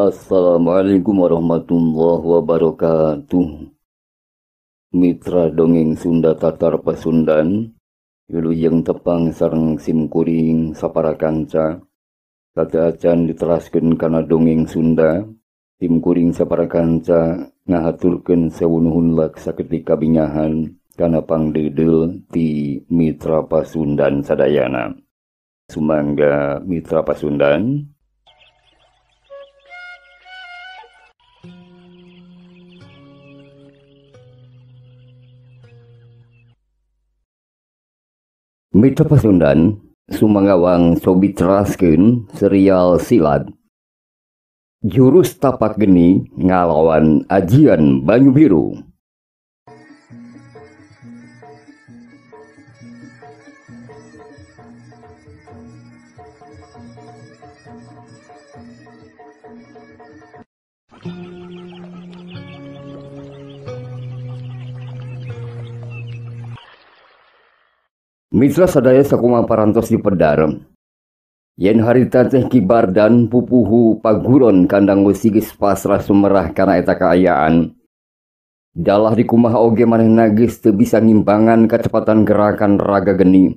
Assalamualaikum warahmatullahi wabarakatuh. Mitra dongeng Sunda Tatar Pasundan, wilujeng tepang sareng simkuring sapara kanca. Sateuacan diteraskeun kana dongeng Sunda, simkuring sapara kanca ngahaturkeun sewu nuhun lak saketik kabingahan kana pangdeudeuh ti Mitra Pasundan sadayana. Sumangga Mitra Pasundan. Mitra Pasundan, sumangga wang cobi teraskeun serial silat Jurus Tapak Geni ngalawan Ajian Banyu Biru. Mitra sadaya sakumaha parantos dipedar. Yen harita teh Ki Bardan pupuhu paguron kandang wesi geus pasrah sumerah kana eta kaayaan. Dalah dikumaha oge manehna geus teu bisa ngimbangan kacepatan gerakan Raga Geni.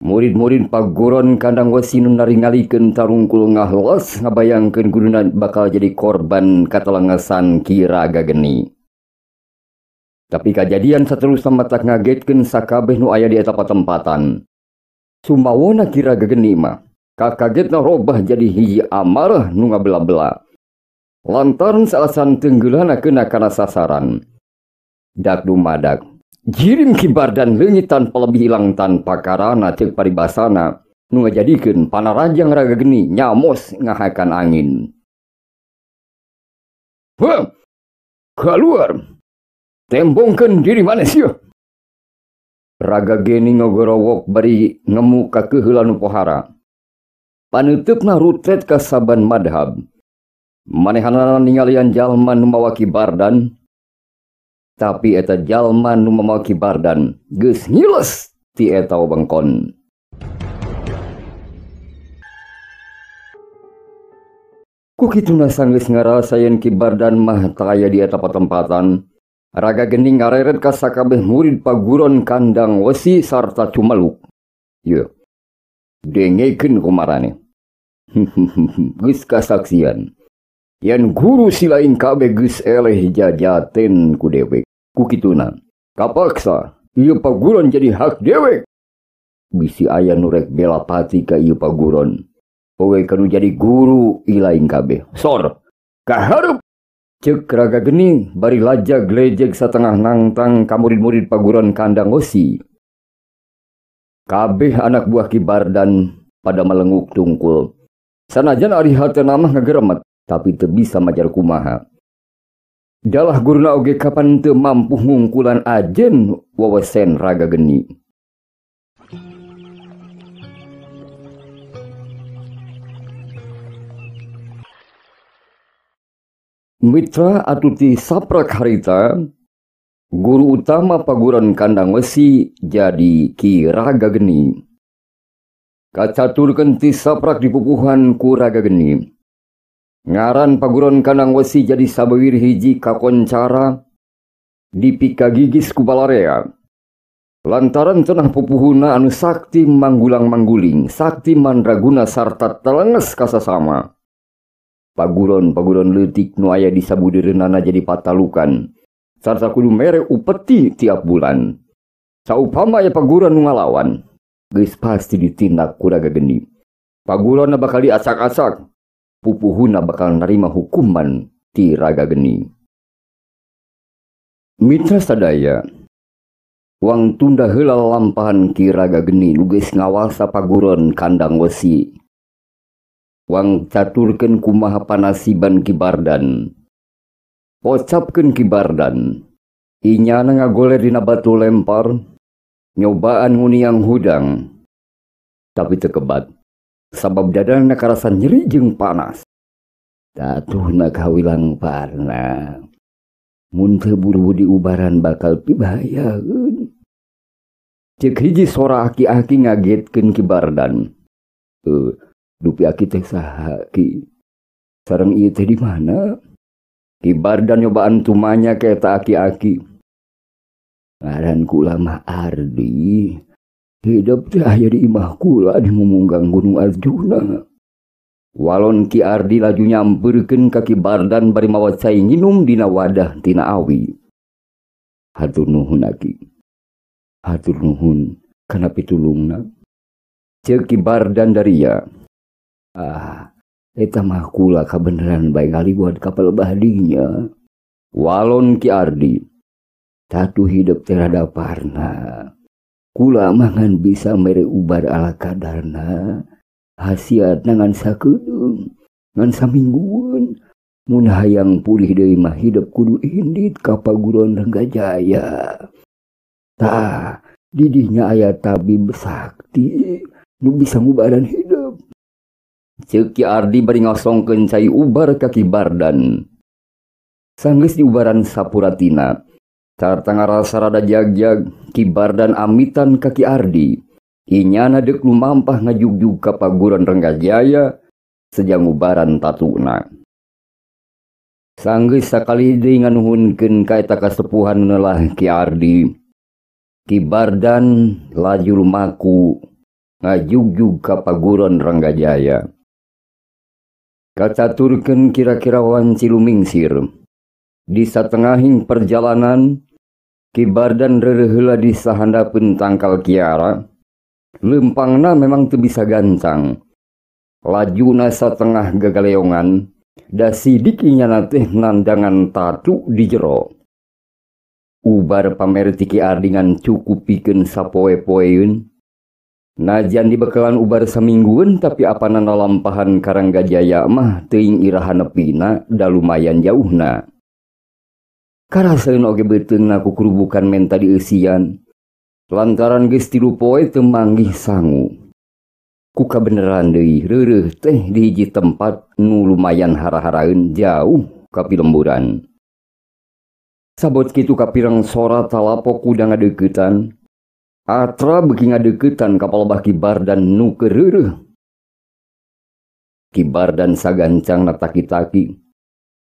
Murid-murid paguron kandang wesi nu naringalikeun tarungkul ngahlos ngabayangkeun guruna bakal jadi korban katelengesan Ki Raga Geni. Tapi kajadian saterusna matak ngagetkeun sakabeh nu aya di eta patempatan. Sumawona Ki Raga Geni mah kakagetna robah jadi hiji amarah nu ngabela-bela. Lantaran salasan tenggeulana kena kana sasaran. Dak dumadak, jirim Ki Bardan leungit tanpa lebih hilang tanpa karana ceuk paribasana nu ngajadikeun panarajang Raga Geni nyamos ngahakan angin. Heuh, keluar! Tembongkeun diri maneh sia. Raga Geni ngogorowok bari ngemu ka keheula nu pohara. Paneuteup rutret ka saban madhab. Manehanana ningalian jalma nu mawa Ki Bardan. Tapi eta jalma nu mawa Ki Bardan geus ngiles ti eta wewengkon. Ku kituna sanggeus ngarasa yen Ki Bardan mah taya di eta patempatan. Raga Geni ngareret ka sakabeh murid paguron kandang wesi sarta cumeluk. Ye. Dengekeun kumarane. Geus kasaksian. Yen guru silain kabeh geus eleh jajaten ku dewek. Ku kituna. Kapaksa ieu paguron jadi hak dewek. Bisi aya nu rek bela pati ka ieu paguron. Oge kanu jadi guru ilaing kabeh. Sor. Kahareup. Ceuk Raga Geni bari lajag lejeg satengah nangtang ka murid-murid paguron kandang wesi. Kabeh anak buah Ki Bardan pada melenguk tungkul. Sanajan ari hatena mah ngageremet, tapi teu bisa majar kumaha. Dalah guruna oge kapan teu mampu ngungkulan ajen wewesen Raga Geni. Mitra atuti saprak harita, guru utama paguron kandang wesi jadi Ki Raga Geni. Kacaturkeun ti saprak dipupuhan ku Raga Geni. Ngaran paguron kandang wesi jadi sabeuwir hiji kakoncara dipikagigis ku balarea. Lantaran cenah pupuhuna anu sakti manggulang-mangguling, sakti mandraguna sarta telenges kasasama. Paguron-paguron leutik nu aya di sabudereunana jadi patalukan, sarta kudu mere upeti tiap bulan. Saupama aya paguron nu ngalawan, geus pasti ditindak ku Raga Geni. Paguronna bakal diacak-acak, pupuhuna bakal narima hukuman ti Raga Geni. Mitra sadaya, wang tunda heula lampahan Ki Raga Geni nu geus ngawasa paguron kandang wesi. Wang caturkeun kumaha panasiban Ki Bardan. Pocapkeun Ki Bardan. Inyana ngagoler dina batu lempar, nyobaan nguniang hudang. Tapi teu kebat, sabab dadana karasa nyeri jeung panas. Tatuhna kawilang parna. Mun teu buru-buru diubaran bakal pibahayaeun. Ceuk hiji sora aki-aki ngagetkeun Ki Bardan. Dupi aki teh saha ki? Sareng ieu teh di mana? Ki Bardan nyobaan tumanya ka eta aki-aki. Ngaran kula mah Ardi. Hidup teh aya di imah kula di mumunggang Gunung Arjuna. Walon Ki Ardi laju nyampeurkeun ka Ki Bardan bari mawa cai nginum dina wadah tina awi. Hatur nuhun aki. Hatur nuhun kana pitulungna. Ceuk Ki Bardan daria. Ah, eta mah kula kabeneran bae ngaliwat ka palebah dinya. Walon Ki Ardi. Tatu hidup teh rada parna. Kula mah ngan bisa mere ubar ala kadarna. Hasiatna ngan sakedeung, ngan saminggueun. Mun hayang pulih deui mah hidup kudu indit ka paguron Renggajaya. Tah, didinya aya tabib sakti nu bisa ngubaran hidup. Ceuk Ki Ardi bari ngosongkeun cai ubar ka Ki Bardan. Sanggeus diubaran sapuratina, sarta ngarasa rada jagjag, Ki Bardan amitan ka Ki Ardi. Inyana deuk lumampah ngajugjug ka paguron Renggajaya sejang ubaran tatuna. Sanggeus sakali deui nganuhunkeun ka eta kasepuhan neulah Ki Ardi. Ki Bardan laju lumaku ngajugjug ka paguron Renggajaya. Kacaturkeun kira-kira wanci lumingsir. Di satengahing perjalanan, Ki Bardan reureuh heula di sahandapeun tangkal kiara. Lempangna memang teu bisa gancang. Lajuna satengah gagaleongan, da sidik inyana teh nandangan tatu di jero. Ubar pamer ti Ki Ardi ngan cukup pikeun sapoe-poeun. Najan dibekelan ubar saminggueun tapi apana nalampahan ka Renggajaya mah teuing iraha nepina da lumayan jauhna. Karasaeun oge beuteungna ku kurubukan menta dieusian. Lantaran geus 3 poe teu manggih sangu. Ku kabeneran deui reureuh teh di hiji tempat nu lumayan hara-haraeun jauh ka pilemburan. Sabot kitu kapireng sora talapok kuda ngadeuketan. Atra beuki ngadeuketan ka palebah Ki Bardan nu keur reureuh. Ki Bardan sagancangna taki-taki.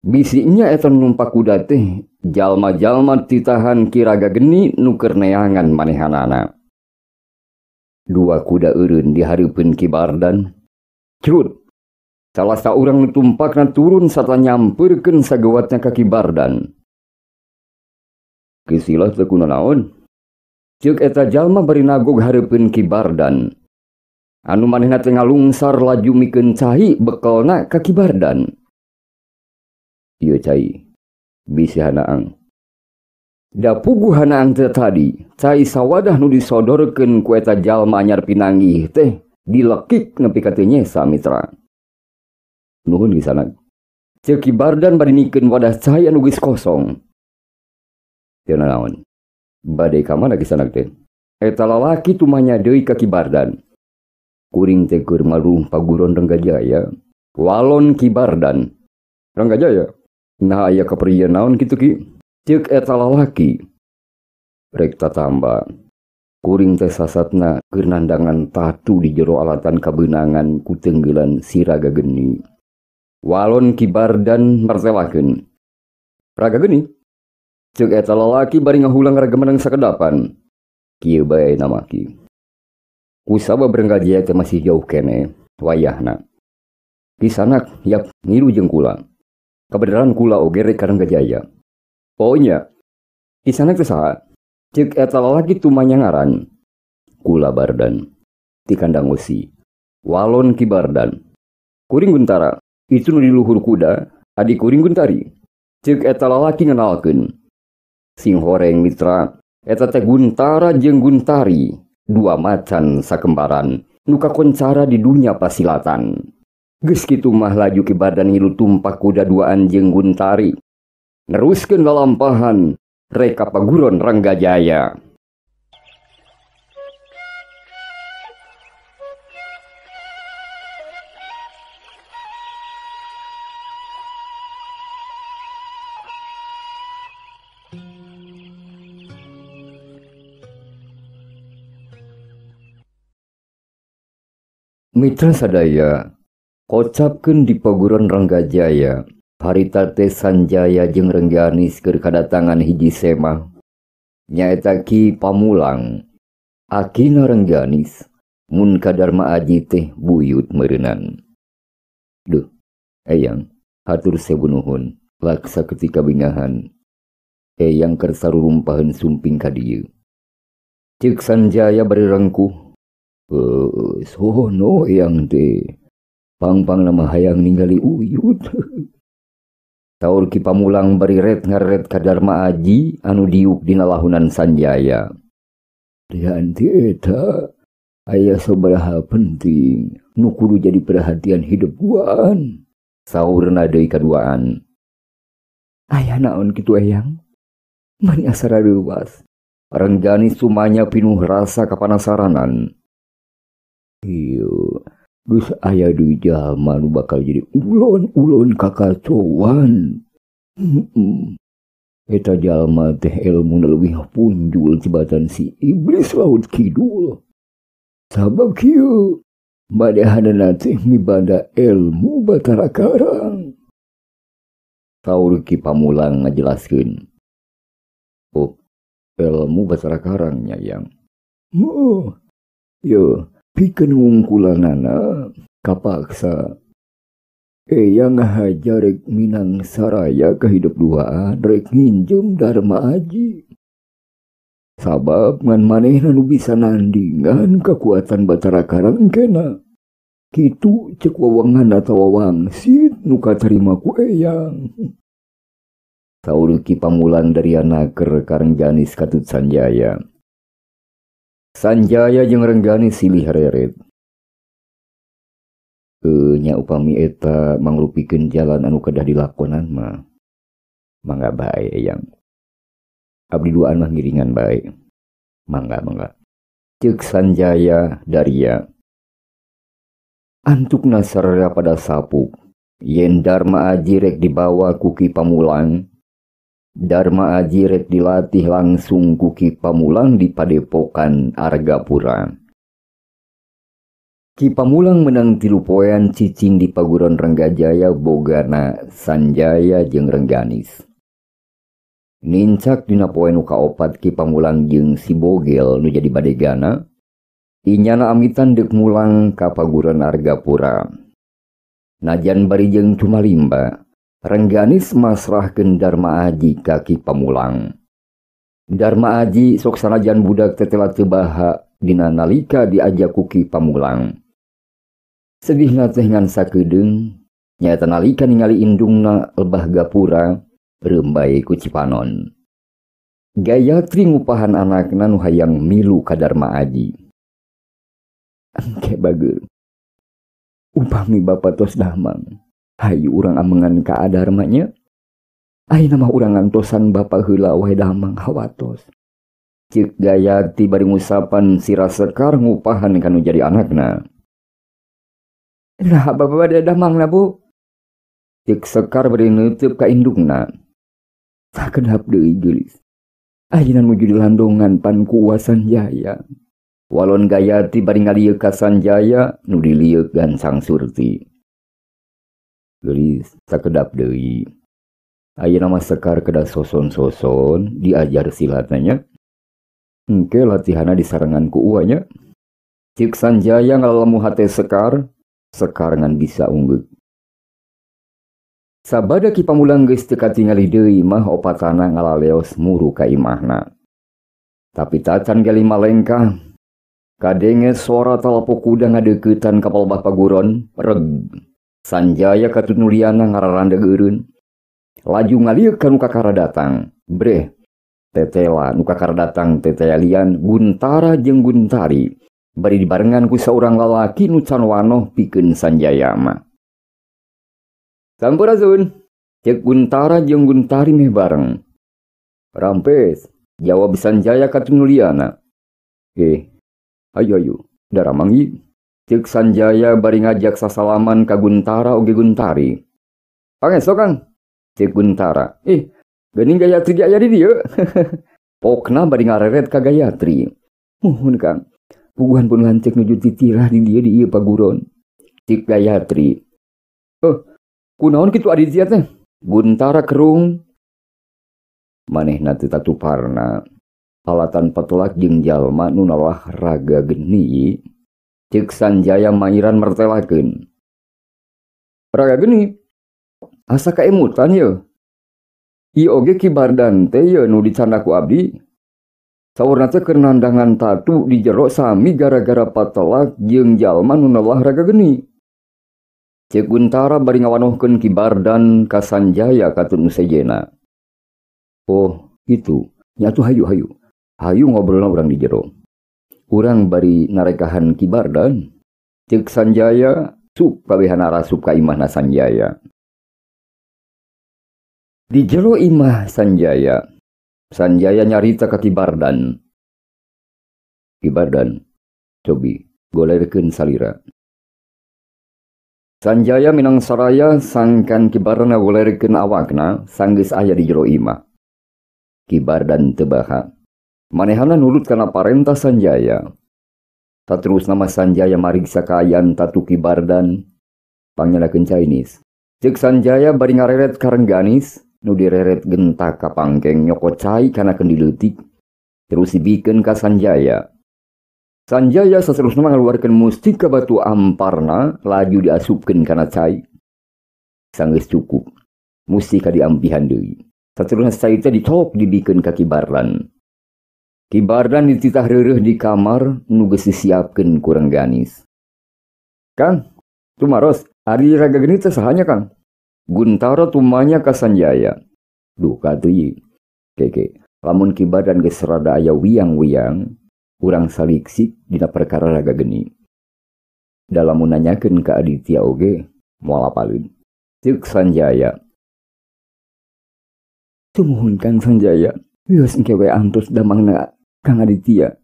Bisinya eta numpak kuda teh jalma-jalma titahan Ki Raga Geni nu keur neangan manehanana. Dua kuda eureun di hareupeun Ki Bardan. Crut. Salah saurang nu tumpakna turun sarta nyampeurkeun sagewatna ka Ki Bardan. Kisilah teu kunanaon? Ceuk eta jalma bari nagog hareupeun Ki Bardan. Anu manehna teh ngalungsar laju mikeun cai bekelna ka Ki Bardan. Ieu cai bisi hanaang. Da puguh hanaang teh tadi, cai sawadah nu disodorkeun ku eta jalma anyar pinanggih teh dilekik nepi ka teu nyesa mitra. Nuhun kisanak. Ceuk Ki Bardan bari nikeun wadah cai anu geus kosong. Teu nanaon. Bade ka mana kisanak teh? Eta lalaki tumanya deui ka Ki Bardan. Kuring teh keur maluh paguron Renggajaya. Walon Ki Bardan. Renggajaya. Nah aya kaprieu naon kitu Ki? Ceuk eta lalaki. Rek tatamba. Kuring teh sasatna keur nandangan tatu di jero alatan kabeunangan ku tenggelan si Raga Geni. Walon Ki Bardan martelakeun. Raga Geni? Ceuk eta lalaki bari ngahulang ragemenang sakedapan. Kieu bae nama Ki. Kusabab Renggajaya teh masih jauh kene wayahna. Kisanak yap ngilu jeung kula. Kabeneran kula oge rek ka Renggajaya. Oh nya. Kisanak teh saha? Ceuk eta lalaki tumanya ngaran. Kula Bardan. Ti kandang wesi. Walon Ki Bardan. Kuring Guntara, itu nu di luhur kuda, adi kuring Guntari. Ceuk eta lalaki ngenalkeun. Sing horeng mitra, eta teh Guntara jeung Guntari, dua macan sakembaran, nu kakoncara di dunya pasilatan. Geus kitu mah laju Ki Bardan ngilu tumpak kuda duaan jeung Guntari. Neruskeun lalampahan rek ka paguron Renggajaya. Mitra sadaya, Kocapkeun di paguron Ranggajaya, harita teh Sanjaya jeung Rengganis keur kadatangan hiji semah. Nyaeta Ki Pamulang. Akina Rengganis mun ka Darma Aji teh buyut meureunan. Duh, eyang, hatur sewu nuhun, laksa ketika bingahan. Eyang keur sarurumpaheun sumping ka dieu. Ceuk Sanjaya bari rengkuh. Sono eyang teh. Pangpang nama hayang ningali uyut. Saur Ki Pamulang bari ret ngaret ka Darma Aji anu diuk dina lahunan Sanjaya. Lian ti eta aya sabaraha penting nu kudu jadi perhatian hidup duaan. Saurna deui kaduaan. Aya naon kitu eyang? Mani asa rareuwas. Rengganis sumanya pinuh rasa kapanasaranan. Ieu geus aya deui jalma nu bakal jadi ulon-ulon kakacauan. Eta jalma teh elmuna leuwih punjul tibatan si iblis laut kidul. Sabab kieu madehanana teh mibanda ilmu Batara Karang. Saur Ki Pamulang ngajelaskeun. Oh, ilmu Batara Karang nya yang. Oh, yo pikeun ngungkulanana kapaksa. Eyang ngahaja rek minang saraya ka hidup duaan rek nginjem Darma Aji. Sabab ngan manehna nu bisa nandingan kekuatan Batara Karang kena. Kitu cek wawangan atawa wangsit nu katarima ku eyang. Saur Ki Pamulang dari anaker ka Rengganis katut Sanjaya. Sanjaya jeung Rengganis silih reret. Nya upami eta mangrupikeun jalan anu kedah dilakonan mah. Mangga bae eyang. Abdi duaan mah ngiringan bae. Mangga mangga. Ceuk Sanjaya daria. Antukna sararea pada sapuk. Yen Darma Aji rek dibawa ku Ki Pamulang. Darma Aji rek dilatih langsung ku Ki Pamulang di Padepokan Argapura. Ki Pamulang menang 3 poean cicing di paguron Ranggajaya bogana Sanjaya jeung Rengganis. Nincak dina poe nu kaopat Ki Pamulang jeung si Bogel nu jadi badegana, inyana amitan deuk mulang ka paguron Argapura. Najan bari jeung cumalimba, Rengganis masrahkeun Darma Aji ka Ki Pamulang. Darma Aji sok sanajan budak tetela teu baha dina nalika diajak ku Ki Pamulang. Sedihna teh ngan sakedeung, nyaeta nalika ningali indungna lebah gapura reumbai ku Cipanon. Gayatri ngupahan anakna nu hayang milu ka Darma Aji. Engke bageur. Upami bapa tos damang, hayu urang amengan ka Adarmanya. Ayeuna mah urang ngantosan bapa heula wae damang hawatos. Ceuk Gayatri bari ngusapan sirah Sekar ngupahan kanu jadi anakna. Nah, bapa bade damangna bu. Ceuk Sekar bari neuteub ka indungna. Sakedap deui geulis. Ayeuna nuju dilandongan pan ku Uwa Sanjaya. Walon Gayatri bari ngalieuk ka Sanjaya nu dilieuk gancang Surti. Geulis sakedap deui. Ayeuna mah Sekar kedah soson-soson diajar silatna nya. Engke latihana disarengan ku Uwa nya. Ceuk Sanjaya ngalelemu hate Sekar, Sekar ngan bisa ungguk. Sabada Ki Pamulang geus teu katingali deui mah opatana ngalaleos muru ka imahna. Tapi tacan ge 5 lengkah, kadenge sora talapok kuda ngadeuketan ka palebah paguron, reg. Sanjaya katut nuliana ngararanda eureun. Laju ngalieuk ka nu kakara datang, breh. Tetela nu kakara datang tetelian Guntara jeung Guntari. Bari dibarengan ku saurang lalaki nu can wanoh pikeun Sanjaya mah. Sampurasun, ceuk Guntara jeung Guntari meh bareng. Rampes, jawab Sanjaya ka Nuliana. Ayo ayo, daramang ieu. Ceuk Sanjaya bari ngajak sasalaman ka Guntara oge Guntari. Pangeso Kang, ceuk Guntara. Geuning Gayatri ge aya di dieu. Pokna bari ngareret ka Gayatri. Muhun Kang, puguhan pun lanceuk nuju titirah di dieu di ieu paguron. Ceuk Gayatri. Kunaon kitu Aditya teh? Guntara kerung. Manehna teu tatuparna. Alatan patelak jeung jalma nu nalah raga geni. Ceuk Sanjaya mairan mertelakeun. Raga geni? Asa kaemutan yeuh. Ieu oge Ki Bardan teh yeuh nu dicandak ku abdi. Saurna teh keur nandangan tatu di jero sami gara-gara patelak jeung jalma nu nalah raga geni. Ceuk Guntara bari ngawanohkeun Ki Bardan ka Sanjaya katut nu sejenna. Oh, gitu. Nya atuh hayu hayu. Hayu ngobrolna urang di jero. Urang bari narekahan Ki Bardan. Ceuk Sanjaya sup kabehana rasup ka imahna Sanjaya. Di jero imah Sanjaya, Sanjaya nyarita ka Ki Bardan. Ki Bardan, cobi golerkeun salira. Sanjaya minang saraya sangkan Ki Bardan ngagolerkeun awakna sanggeus aya di jero imah. Ki Bardan teu baha. Manehana nurut kana parentah Sanjaya. Saterusna mah Sanjaya mariksa kaayaan tatu Ki Bardan pangnyalakeun Chinese. Ceuk Sanjaya bari ngareret ka Rengganis nu direret gentak ka pangkeng nyokot cai kana kendi leutik terus dibikeun ka Sanjaya. Sanjaya saterusna ngaluarkeun mustika batu amparna laju diasupkeun kana cai. Sanggeus cukup mustika diampihan deui. Saterusna cai teh dicolok dibikeun ka Ki Bardan. Ki Bardan dititah reureuh di kamar nu geus disiapkeun ku Rengganis. Kang, tumaros, ari raga geni teh sahanya Kang? Guntara tumanya ka Sanjaya. Duh katuh ieu. Keke, lamun Ki Bardan geus rada aya wiang-wiang, urang saliksik dina perkara raga geni. Da lamun nanyakeun ka Aditya oge moal apaleun. Ceuk Sanjaya. Tumuhun Kang Sanjaya, wios engke we antos damangna Kang Aditya.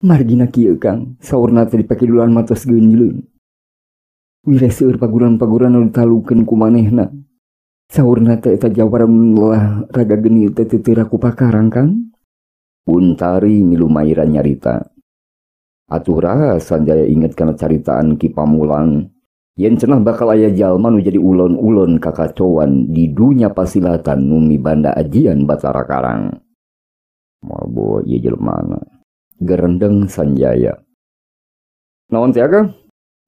Margina kieu Kang, saurna teh dipakidulan matos geunjleung. Wire seueur paguran-paguran nu ditalukeun ku manehna. Saurna teh eta jawara lah raga geni teh teu teu ku pakarang Kang. Untari milu mairan nyarita. Atuh raha Sanjaya inget kana caritaan Ki Pamulang. Yen cenah bakal aya jalma nu jadi ulon-ulon kakacoan di dunya pasilatan nu mibanda ajian Batara Karang. Moal boa ieu jelmana. Gerendeng Sanjaya. Naon teh Kang?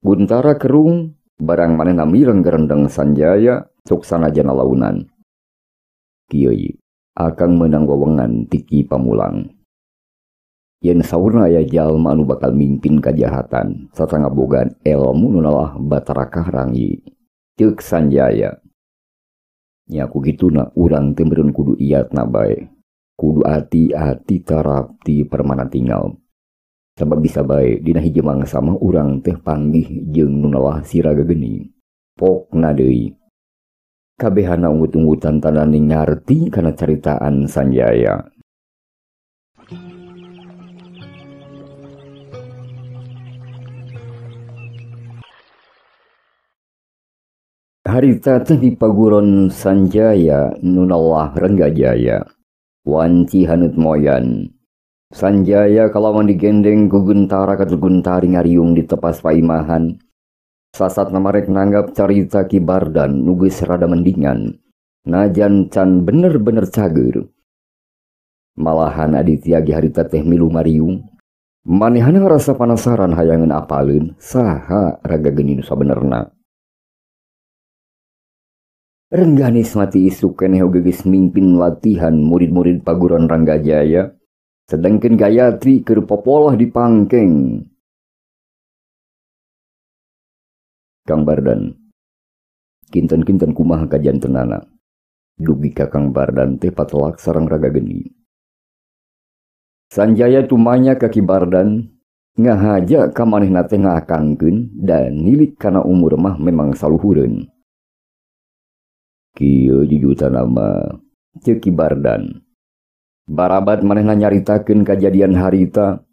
Guntara kerung barang manehna mireng gerendeng Sanjaya sok sanajan launan. Kieu ieu akang meunang wewengan ti Ki Pamulang. Yen saurna aya jalma anu bakal mimpin kajahatan sarta ngabogaan elmu nu nalah Batara Karang ieu. Ceuk Sanjaya. Nya ku kituna urang teh meureun kudu iatna bae. Kudu ati-ati tarapti permana tinggal. Sabab bisa bae dina hiji mangsa mah urang teh panggih jeung nu nalah si raga geni. Pokna deui. Kabehana ungut-ungutan tandani ngarti kana caritaan Sanjaya. Harita teh di paguron Sanjaya nu nalah Renggajaya. Wanci haneut moyan. Sanjaya kalawan digendeng ku Guntara katut Guntari ngariung di tepas paimahan. Sasatna marek nanggap carita Ki Bardan nu geus rada mendingan. Najan can bener-bener cager. Malahan Aditya ge harita teh milu mariung. Manehana ngarasa panasaran hayangeun apaleun saha raga geni nu sabenerna. Rengganis mati isuk keneh oge geus mimpin latihan murid-murid paguron Ranggajaya. Sedangkan Gayatri keur popolah di pangkeng. Kang Bardan, kinten-kinten kumaha kajantenana. Dugi ka Kang Bardan teh patelak sareng raga geni. Sanjaya tumanya ka Ki Bardan ngahaja ka manehna teh ngaakangkeun dan nilik kana umur mah memang saluhureun. Kieu jujutan mah ceuk Ki Bardan. Barabat manehna nyaritakeun kajadian harita.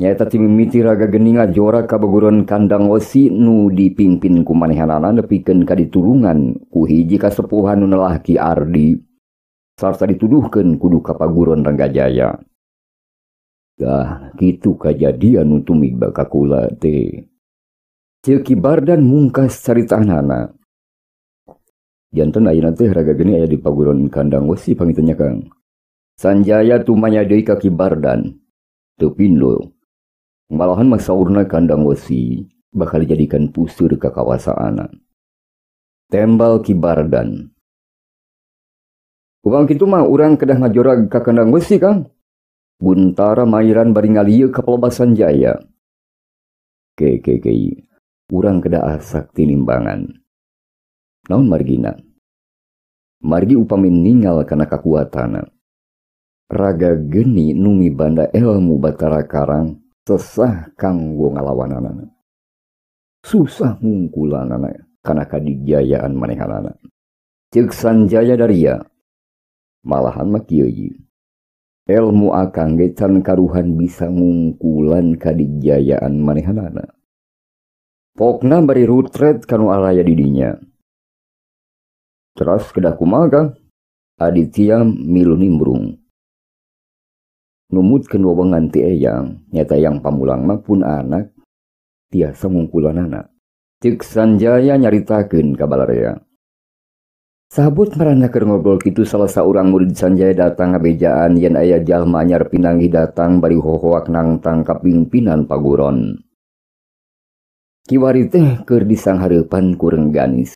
Nyaeta ti mimiti raga geni ngajora ka baguron kandang wesi nu dipimpin ku manehanana nepikeun ka ditulungan ku hiji kasepuhan nu nelah Ki Ardi sarta dituduhkeun kudu ka paguron Ranggajaya. Dah kitu kajadian nu tumibak ka kula teh. Ceuk Ki Bardan mungkas caritaanana. Janten ayeuna teh raga geni aya di paguron kandang wesi pangitunya Kang. Sanjaya tumanya deui ka Ki Bardan. Teu pindo. Malahan mah saurna kandang wesi bakal dijadikan puseur kakawasaanna. Tembal Ki Bardan. Upang kitu mah urang kedah ngajorag ka kandang wesi Kang. Buntara mairan bari ngalieu ka palebah Sanjaya. Ke urang kedah asak tinimbangan. Naon margina? Margi upami ningal kana kakuatana. Raga geni numi banda ilmu Batara Karang sesah kanggo ngalawanana. Susah ngungkulanana kana kadigjayaan manehanana. Ceuk Sanjaya daria. Malahan mah kieu ieu. Ilmu akang ge can karuhan bisa ngungkulan kadigjayaan manehanana. Pokna bari rutret kanu araya di dinya. Teras kedah kumaha Kang? Aditya milu nimbrung. Numutkeun wewengan ti eyang, nyata yang pamulang mah pun anak tiasa ngungkulanana. Ceuk Sanjaya nyaritakeun ka balarea. Sabut marana keur ngobrol kitu salah saurang murid Sanjaya datang ngabejaan yen aya jalma anyar pinanggih datang bari hohoak nangtang ka pimpinan paguron. Kiwari teh keur disanghareupan ku Rengganis.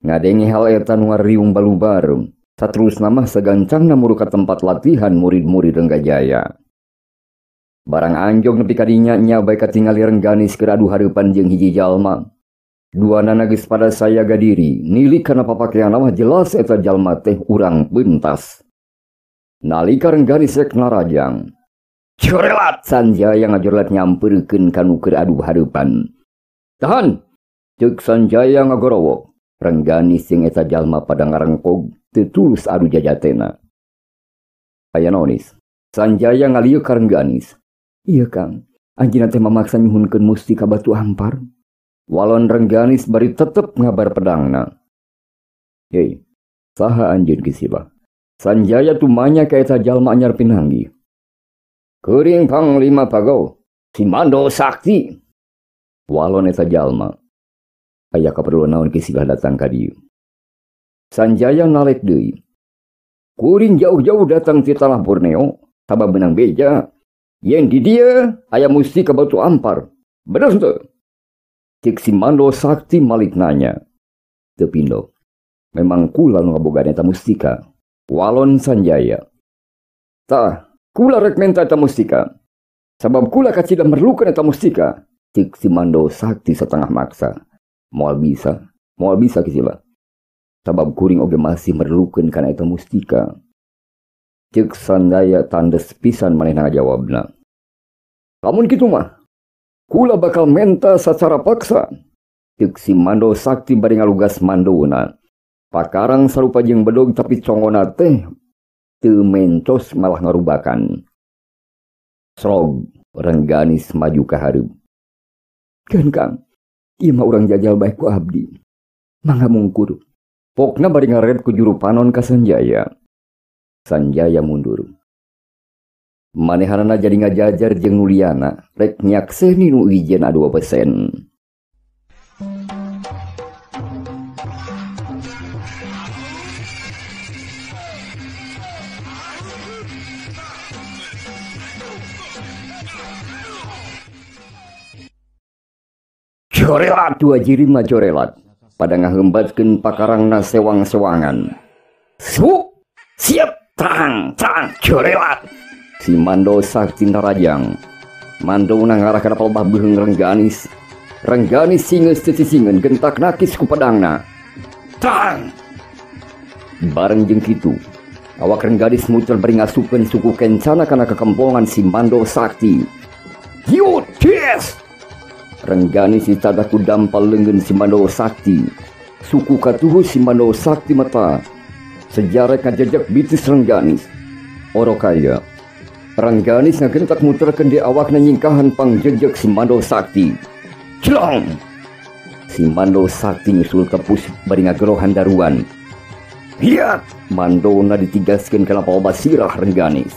Ngadenge hal eta nu ngariung balubar, saterusna mah sagancangna muru ka tempat latihan murid-murid Renggajaya. Barang anjog nepi ka dinya nya bae katingali Rengganis keur adu hareupan jeung hiji jalma. Duanana geus pada sayaga diri, nilik kana papakeanna mah jelas eta jalma teh urang pentas. Nalika Rengganis rek narajang, jorelat Sanjaya ngajorlat nyamperkeun ka nu keur adu hareupan. Tahan! Ceuk Sanjaya ngagorowok. Rengganis jeung eta jalma pada ngarengkog teu tulus adu jajatena. Aya naon is? Sanjaya ngalieu ka Rengganis. Ieu Kang, anjeunna teh mamaksa nyuhunkeun mustika batu ampar. Walon Rengganis bari tetep ngabar pedangna. Hei, saha anjeun Ki Silah? Sanjaya tumanya ka eta jalma anyar pinanggih. Kuring panglima Pagau, si Mando Sakti. Walon eta jalma. Aya kaperluan naon Ki Silah datang ka dieu? Sanjaya nalek deui. Kuring jauh-jauh datang ti tanah Borneo, sabab menang beja. Yen di dieu aya mustika batu ampar. Bener henteu? Cek si Mando Sakti malik nanya. Teu pindo. Memang kula nu ngabogaan eta mustika. Walon Sanjaya. Tah, kula rek menta eta mustika. Sabab kula kacida merlukeun eta mustika. Cek si Mando Sakti setengah maksa. Moal bisa Ki Silah. Sabab kuring oge masih merlukeun kana eta mustika. Cek Sanjaya tandes pisan manehna ngajawabna. Lamun kitu mah, kula bakal menta sacara paksa. Ceuk si Mando Sakti bari ngalugas mandona. Pakarang sarupa jeung bedog tapi congona teh teu mencos malah ngarubakan. Srog Rengganis maju ka hareup. Keun Kang, ieu mah urang jajal bae ku abdi. Mangga mungkur. Pokna bari ngaret ku juru panon ka Sanjaya. Sanjaya mundur. Manehanana jadi ngajajar jeung nuliana, rek nyakseni nu ijen adu besen. Jorelat dua jirima jorelat, pada ngahembatkeun pakarangna sewang-sewangan. Su, siap, terang, terang, jorelat. Si Mando Sakti narajang. Mando ngarah kana palebah beuheung Rengganis. Rengganis singeus teu sisingeun gentak nakis ku pedangna. Terang. Bareng jeung kitu, awak Rengganis muter bari ngasupkeun suku kencana kana kekempongan si Mando Sakti. Yut, yes! Rengganis ditadah ku dampal leungeun si Mando Sakti. Suku katuhu si Mando Sakti mata. Sejarah ngajejek bitis Rengganis. Orokaya. Rengganis ngagentak muterkeun di awakna nyingkahan pangjejek si Mando Sakti. Celong! Si Mando Sakti nyusul tepus bari ngagerohan daruan. Hiat! Mandona ditigaskeun kana palebah sirah Rengganis.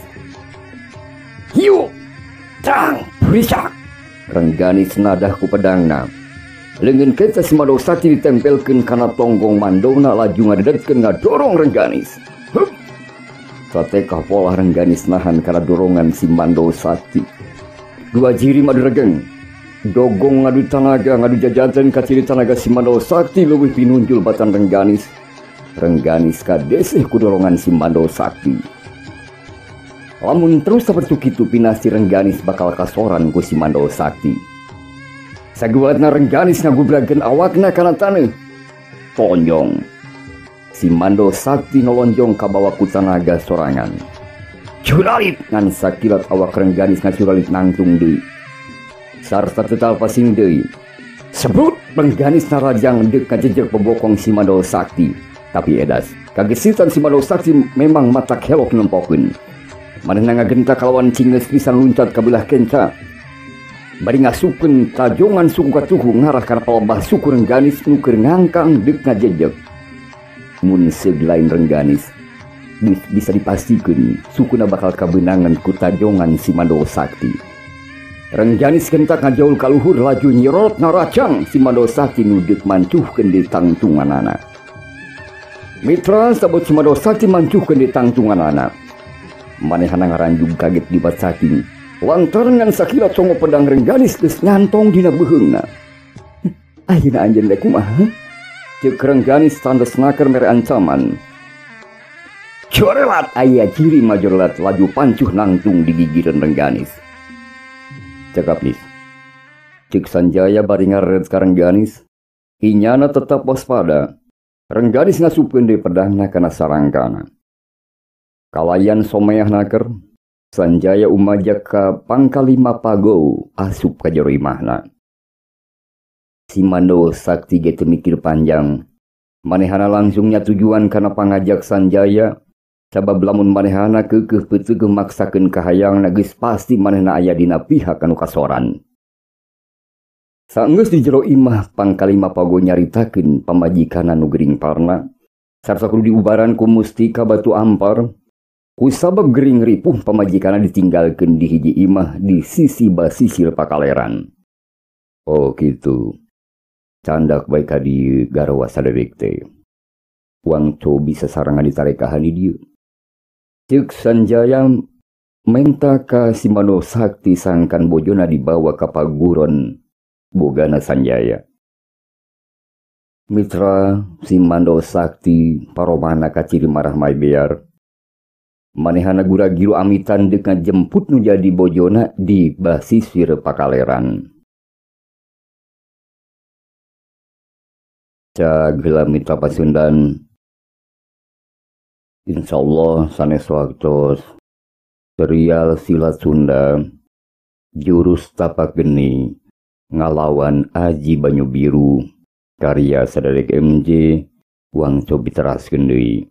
Hiu! Tang! Risak! Rengganis nadah ku pedangna. Leungeun kenca si Mandau Sakti ditempelkeun kana tonggong mandona laju ngadedetkeun ngadorong Rengganis. Hup. Satekah pola Rengganis nahan kana dorongan si Mandau Sakti. Dua jirim adu regeng. Dogong ngadu tanaga ngadu jajaten kaciri tanaga si Mandau Sakti leuwih pinunjul batan Rengganis. Rengganis kadeseh ku dorongan si Mandau Sakti. Lamun terus sapertu kitu pinasti Rengganis bakal kasoran ku si Mandau Sakti. Saguatna Rengganis ngagubrakeun awakna kana taneuh. Tonjong. Si Mandau Sakti nolonjong kabawa ku tanaga sorangan. Curalit ngan sakilat awak Rengganis ngacuralit nangtung deui. Sarta tetal pasing deui. Sebut Rengganis narajang deuk kajejeg bebokong si Mandau Sakti. Tapi edas, kagesitan si Mandau Sakti memang matak helok nempokeun. Manehna ngagentak kalawan cingeus pisan luncat ka belah kenca. Bari ngasupkeun tajongan suku katuhu ngarah kana palebah suku Rengganis nu keur ngangkang deuk ngajejeg. Mun seug lain Rengganis, bisa dipastikeun sukuna bakal kabeunangan ku tajongan si Mandau Sakti. Rengganis gentak ngajaul ka luhur laju nyerot ngaracang si Mandau Sakti nu deuk mancuhkeun di tangtunganana. Mitra sabot si Mandau Sakti mancuhkeun di tangtunganana. Manehna ngaranjug kaget dibat saking. Lantaran ngan sakilat songo pedang Rengganis geus nyantong dina beuheungna. Ayeuna anjeun rek kumaha? Ceuk Rengganis tandes naker mere ancaman. Corelat aya ciri majorelat laju pancuh nangtung di gigireun Rengganis. Cakap nis. Ceuk Sanjaya bari ngaret ka Rengganis, inyana tetap waspada. Rengganis ngasupkeun deui pedangna kana sarangkana. Kalayan someah naker, Sanjaya umajak ka pangkalima pago asup ka jero imahna. Si Mandau Sakti ge teu mikir panjang. Manehana langsung nyatujuan kana pangajak Sanjaya, sabab lamun manehana keukeuh peuteugeuh maksakeun kahayangna geus pasti manehna aya dina pihak anu kasoran. Saenggeus di jero imah pangkalima pago nyaritakeun pamajikanna nu gering parna, sarta kudu diubaran ku mustika batu ampar. Kusabab gering ripuh pamajikanna ditinggalkeun di hiji imah di sisi basisir pakaleran. Oh gitu. Candak bae ka dieu garwa saderek teh. Wang cobi sasarangan ditarekahan di dieu. Ceuk Sanjaya menta ka si Mandau Sakti sangkan bojona dibawa ka paguron bogana Sanjaya. Mitra si Mandau Sakti paromana kaciri marah maybear. Manehana gura-giru amitan deuk ngajemput nu jadi bojona di basisir pakaleran. Cag heula mitra Pasundan. Insyaallah sanes waktos serial silat Sunda jurus tapak geni ngalawan Aji Banyu Biru karya saderek MJ wang cobi teraskeun deui.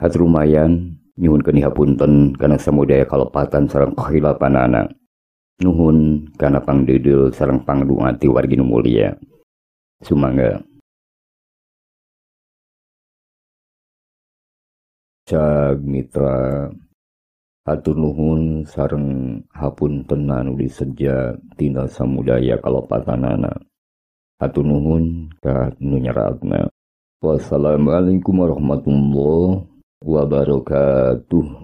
Hatur lumayan. Nyuhunkeun hapunten kana samudaya kalepatan sareng kahilapanana. Nuhun kana pangdeudeuh sareng pangdunga ti wargi nu mulia. Sumangga. Cag mitra hatur nuhun sareng hapunten anu diseja tina samudaya kalepatanana. Hatur nuhun ka nu nyaratna. Wassalamualaikum warahmatullahi wabarakatuh.